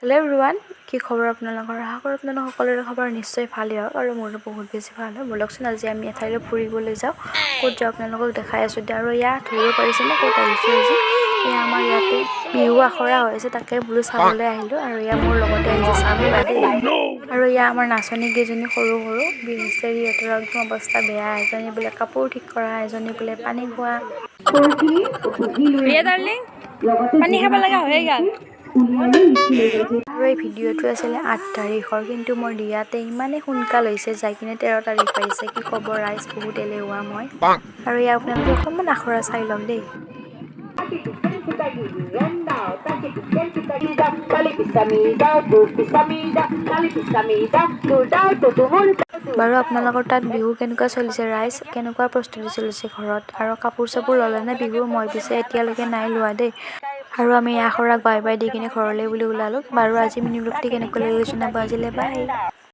Hello' everyone, কি খবৰ আপোনালোকৰ? আশা কৰোঁ আপোনালোক সকলোৰে খবৰ নিশ্চয় ভালেই হওক আৰু মোৰো বহুত বেছি ভাল হয়। ব'লকচোন, আজি আমি এঠাইলৈ ফুৰিবলৈ যাওঁ। ক'ত যাওঁ আপোনালোকক দেখাই আছোঁ দিয়া। আৰু ইয়াত ধৰিব পাৰিছেনে ক'ত আহিছোঁ আজি? এয়া আমাৰ ইয়াতে বিহু আখৰা হৈ আছে, তাকে বোলো চাবলৈ আহিলোঁ। আৰু এয়া মোৰ লগতে আহিছে চাবুকা দেই। আৰু এয়া আমাৰ নাচনী কেইজনী সৰু সৰু বেচেৰীহঁতৰ একদম অৱস্থা বেয়া। এজনী বোলে কাপোৰ ঠিক কৰা, এজনী বোলে পানী খোৱা। ৰিয়া ডাৰ্লিং, পানী খাব লগা হৈয়ে গ'ল। আৰু এই ভিডিঅ'টো আছিলে 8 তাৰিখৰ, কিন্তু মই দিয়াতে ইমানেই সোনকাল হৈছে, যাই কিনে 13 তাৰিখ পাইছে। কি ক'ব ৰাইজ, বহুত এলেহুৱা মই। আৰু এয়া আপোনালোকে অকণমান আখৰা চাই লওক দেই। বাৰু, আপোনালোকৰ তাত বিহু কেনেকুৱা চলিছে ৰাইজ? কেনেকুৱা প্ৰস্তুতি চলিছে ঘৰত? আৰু কাপোৰ চাপোৰ ল'লেনে বিহুৰ? মই পিছে এতিয়ালৈকে নাই লোৱা দেই। আৰু আমি আখৰাক বাই বাই the কিনে ঘৰলৈ বুলি ওলালোঁ। বাৰু, আজি মিনি ব্লগটি কেনেকুৱা লাগিলে জনাব। আজিলৈ বাই।